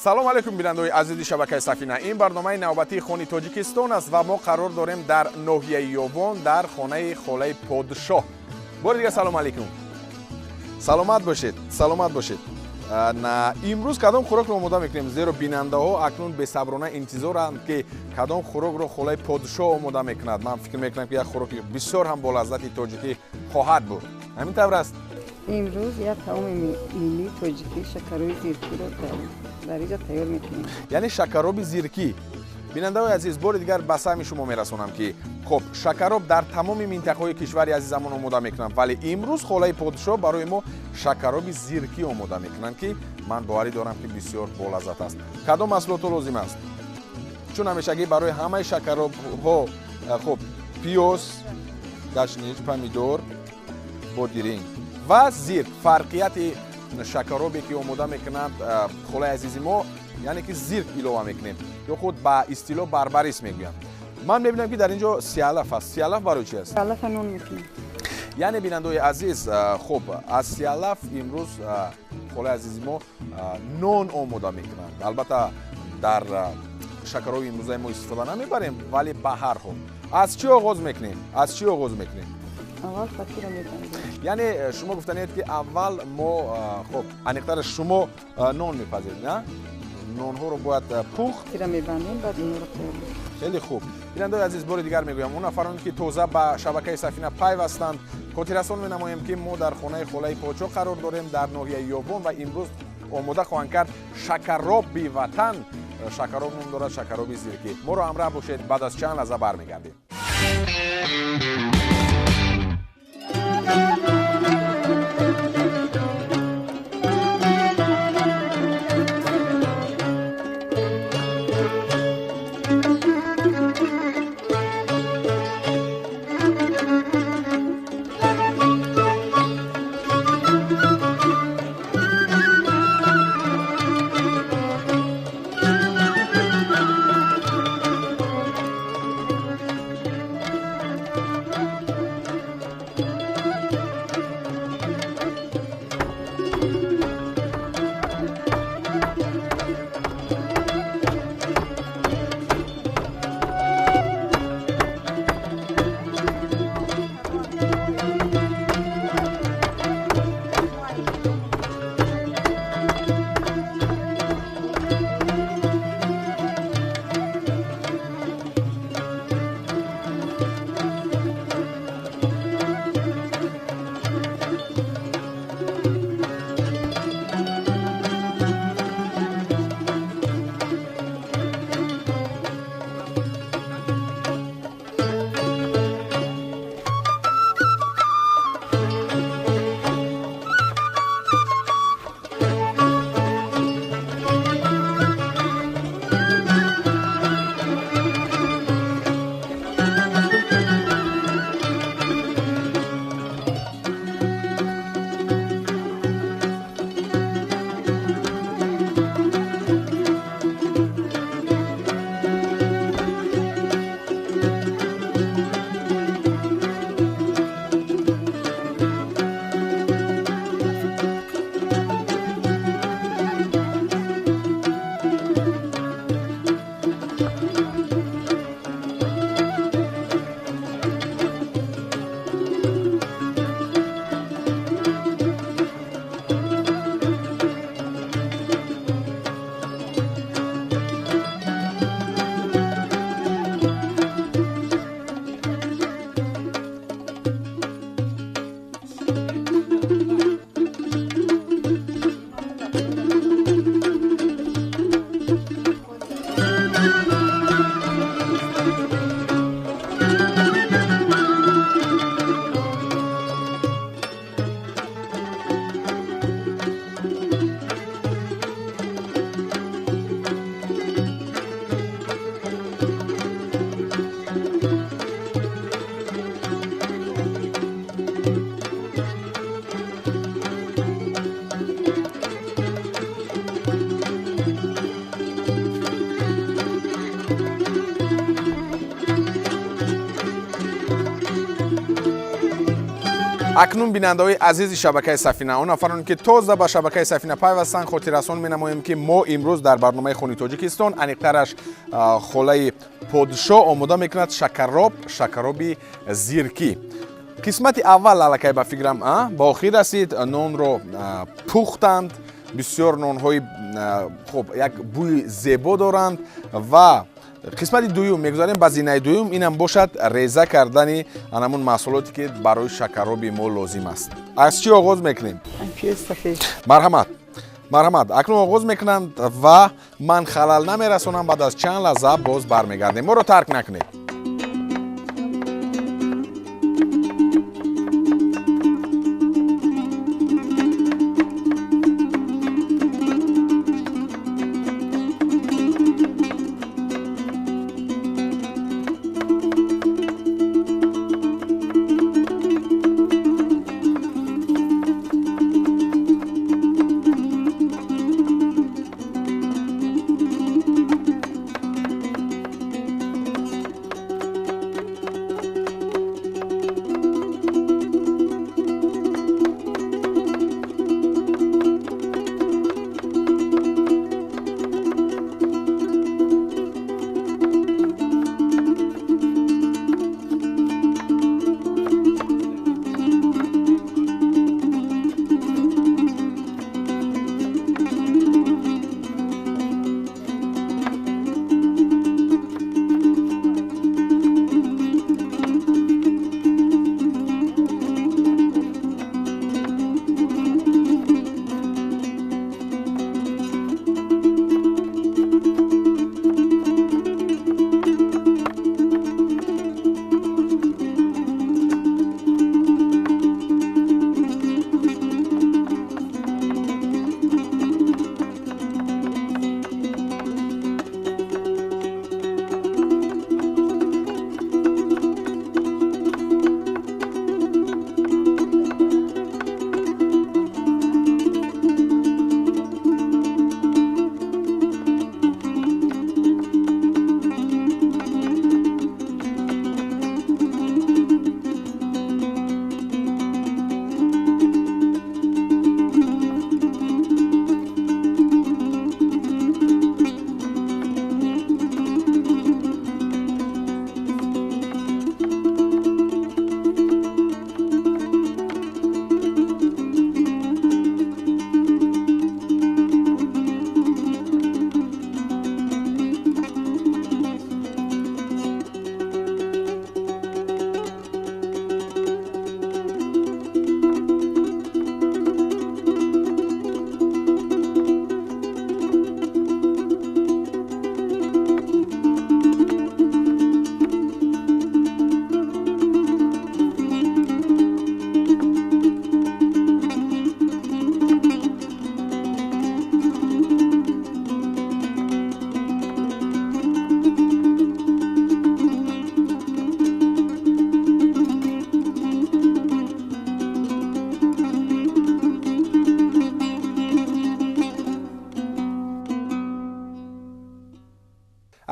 Салом алейкум, бинандаои азизи шабакаи Сафина. Ин барномаи навбатии Хони Тоҷикистон аст ва мо қарор дорем дар ноҳияи Ёвон, дар хонаи холаи подшоҳ. Бори дигар салом алейкум. Саломат бошед, саломат бошед. Имрӯз кадом хӯрокро омода мекунем? Зеро бинандаҳо акнун бесаброна интизоранд, ки кадом хӯрокро холаи подшоҳ омода мекунад. Ман фикр мекунам, ки як хӯроки бисёр ҳам болаззати тоҷикӣ хоҳад буд. Ҳамин тавр аст? Имрӯз як таоми миллии тоҷикӣ, шакароби зиркиро дар инҷо тайёр мекунем. Яъне шакароби зиркӣ. Бинандаҳои азиз, бори дигар ба самъи шумо мерасонам, ки хуб, шакароб дар тамоми минтақаҳои кишвари азизамон омода мекунанд, вале имрӯз холаи подшоҳ барои мо шакароби зиркӣ омода мекунанд, ки ман боварӣ дорам, ки бисёр болаззат аст. Кадом маҳсулотҳо лозим аст? Чун ҳамешагӣ барои ҳамаи шакаробҳо, хуб, пиёз, гашнич, помидор, бодиринг ва зирк. Фарқияти шакаробе, ки омода мекунанд холаи азизи мо, яъне ки зирк илова мекунем ё худ ба истилоҳ барбарис мегӯянд. Ман мебинам, ки дар ин ҷо сиалаф аст. Сиалаф барои чи аст? Сиалафа нон мекунем. Яъне, бинандаои азиз, хуб, аз сиалаф имрӯз холаи азизи мо нон омода мекунанд. Албатта, дар шакароби имрӯзаи мо истифода намебарем, вале ба ҳар ҳол аз чӣ оғоз мекунем? Аз чӣ оғоз мекунем? Аввал фатира мебандем. Яъне шумо гуфтанед, ки аввал мо, хуб, аниқтара шумо нон мепазед, на? Нонҳоро бояд пухт. Фатира мебандем, баъд инҳоро тайёр мекунем. Хеле хуб. Бинандаои азиз, бори дигар мегӯям, он нафароне, ки тоза ба шабакаи Сафина пайвастанд, хотиррасон менамоем, ки мо дар хонаи холаи подшоҳ қарор дорем дар ноҳияи Ёвон ва имрӯз омода хоҳанд кард шакароби ватан. Шакароб ном дорад шакароби зиркӣ. Моро ҳамроҳ бошед, баъд аз чанд лаҳза бармегардем. Акнун бинандаҳои азизи шабакаи Сафина, он нафароне ки тоза ба шабакаи Сафина пайвастанд, хотиррасон менамоем, ки мо имрӯз дар барномаи Хони Тоҷикистон, аниқтараш холаи подшо омода мекунад шакароб, шакароби зиркӣ. Қисмати аввал аллакай ба фикрам ба охир расид. Нонро пухтанд, бисёр нонҳои хуб як бӯи зебо доранд ва қисмати дуюм мегузарем ба зинаи дуюм. Инам бошад реза кардани анамун маҳсулоте ки барои шакароби мо лозим аст. Аз чӣ оғоз мекунем? Марҳамат, марҳамат. Акнун оғоз мекунанд ва ман халал намерасонам. Баъд аз чанд лаҳза боз бармегардем, моро тарк накунед.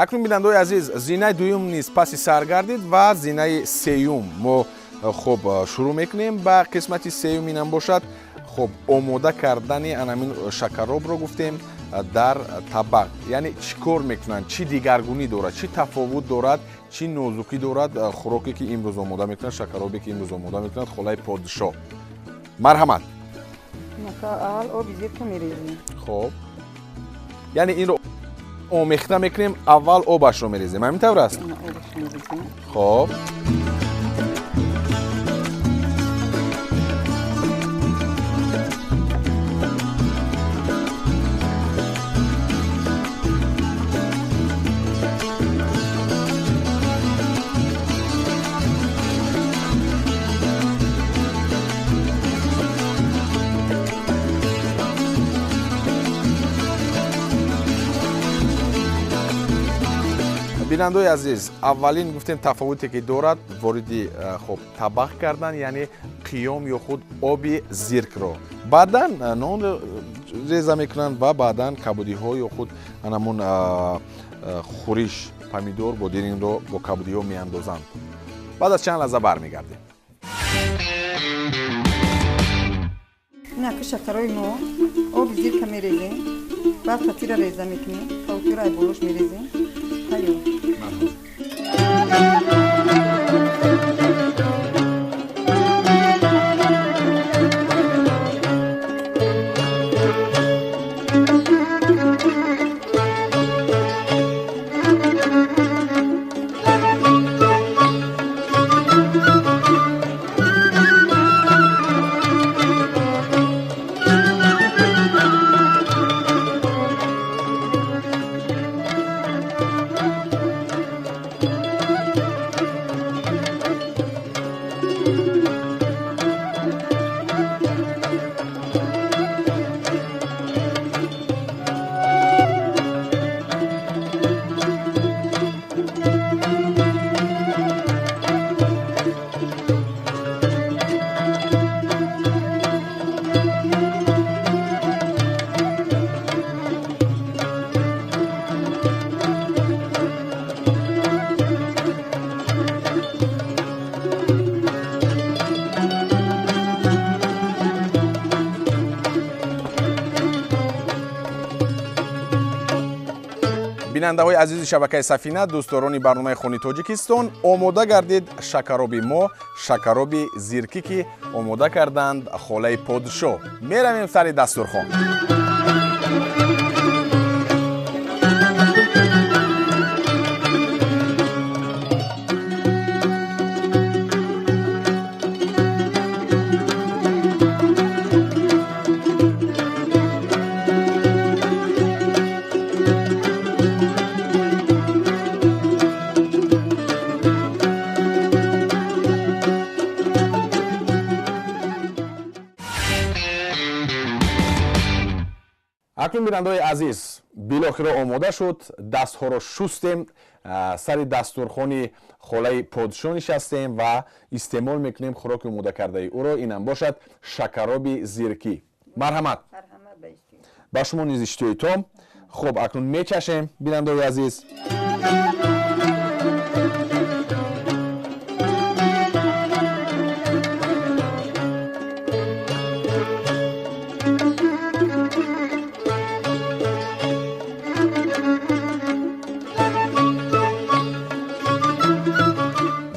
Акнун бинандаҳои азиз, зинаи дуюм низ паси сар гардид ва зинаи сеюм мо хуб шурӯъ мекунем ба қисмати сеюм. Инам бошад хуб омода кардани анамин шакаробро гуфтем дар табақ, яъне чӣ кор мекунанд, чӣ дигаргунӣ дорад, чӣ тафовут дорад, чӣ нозукӣ дорад хӯроке ки имрӯз омода мекунад, шакаробе ки имрӯз омода мекунад холаи подшо. Марҳамат. Аввал оби зирка мерезем. Хуб, яъне инро омехта мекунем, аввал обашро мерезем, ҳамин тавр аст? Хоб. Бинандаои азиз, аввалин гуфтем тафовуте ки дорад вориди хоб табақ кардан, яъне қиём ё худ оби зиркро, баъдан нон реза мекунанд ва баъдан кабудиҳо ё худ анамун хӯриш помидор бодиринро бо кабудиҳо меандозанд. Баъд аз чанд лаҳза бармегардем. Ин ака шакарои мо оби зирка мерезем, баъд фатира реза мекунем, фатира ай болош мерезем. Тайёр. Бинандаҳои азизи шабакаи Сафина, дӯстдорони барномаи Хони Тоҷикистон, омода гардид шакароби мо, шакароби зиркӣ, ки омода карданд холаи подшоҳ. Меравем сари дастурхон. Акнун бинандаҳои азиз, билохиро омода шуд, дастҳоро шустем, сари дастурхони холаи подшоҳ нишастем ва истеъмол мекунем хӯроки омода кардаи ӯро. Инам бошад шакароби зиркӣ. Марҳамат, ба шумо низ иштиҳои том. Хуб, акнун мечашем, бинандаҳои азиз.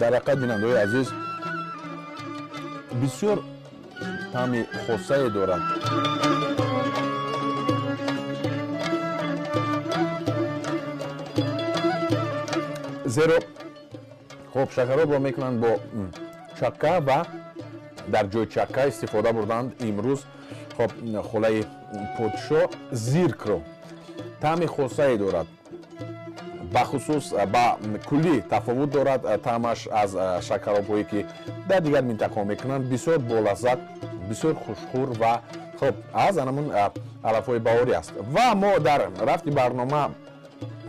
Дар ҳақиқат, бинандаҳои азиз, бисёр таъми хосае дорад. Зеро хоб шакаробро мекунанд бо чакка ва дар ҷои чакка истифода бурданд имрӯз хоб холаи подшоҳ зиркро. Таъми хосае дорад, бахусус ба куллӣ тафовут дорад таъмаш аз шакаробҳое ки дар дигар минтақаҳо мекунанд. Бисёр болаззат, бисёр хушхӯр ва хуб аз анамун алафҳои баҳорӣ аст. Ва мо дар рафти барнома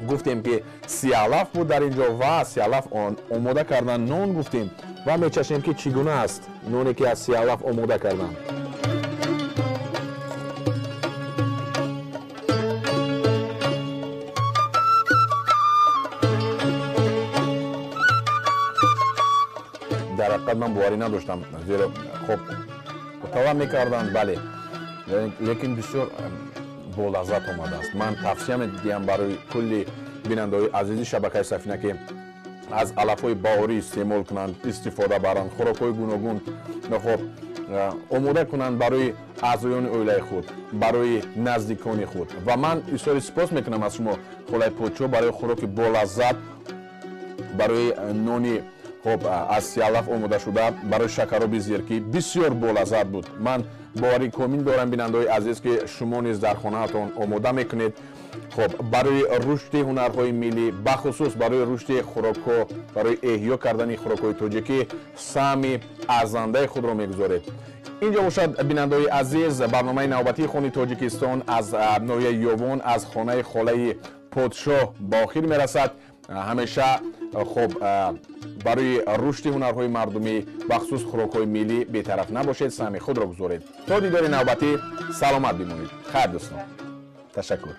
гуфтем ки сиалаф буд дар ин ҷо ва сиалаф омода кардан нон гуфтем ва мечашем ки чӣ гуна аст ноне ки аз сиалаф омода карданд. Дар ҳақиқат ман боварӣ надоштам, зеро хоб талаб мекарданд, бале, лекин бисёр болаззат омадааст. Ман тавсия медиҳам барои кулли бинандаҳои азизи шабакаи Сафина, ки аз алафҳои баҳорӣ истеъмол кунанд, истифода баранд, хӯрокҳои гуногун хоб омода кунанд барои аъзоёни оилаи худ, барои наздикони худ. Ва ман изҳори сипос мекунам аз шумо, холаи подшоҳ, барои хӯроки болаззат, барои нони хоб аз сиалаф омода шуда, барои шакароби зиркӣ бисёр болаззат буд. Ман боварӣ комил дорам, бинандаҳои азиз, ки шумо низ дар хонаатон омода мекунед. Хоб барои рушди ҳунарҳои миллӣ, бахусус барои рушди хӯрокҳо, барои эҳё кардани хӯрокҳои тоҷикӣ саҳми арзандаи худро мегузоред. Инҷо бошад, бинандаҳои азиз, барномаи навбатии Хони Тоҷикистон аз ноҳияи Ёвон, аз хонаи холаи подшоҳ ба охир мерасад. Ҳамеша хоб барои рушди ҳунарҳои мардумӣ, бахусус хӯрокҳои миллӣ бетараф набошед, саҳми худро гузоред. То дидори навбатӣ саломат бимонед. Хайр, дӯстон, ташаккур.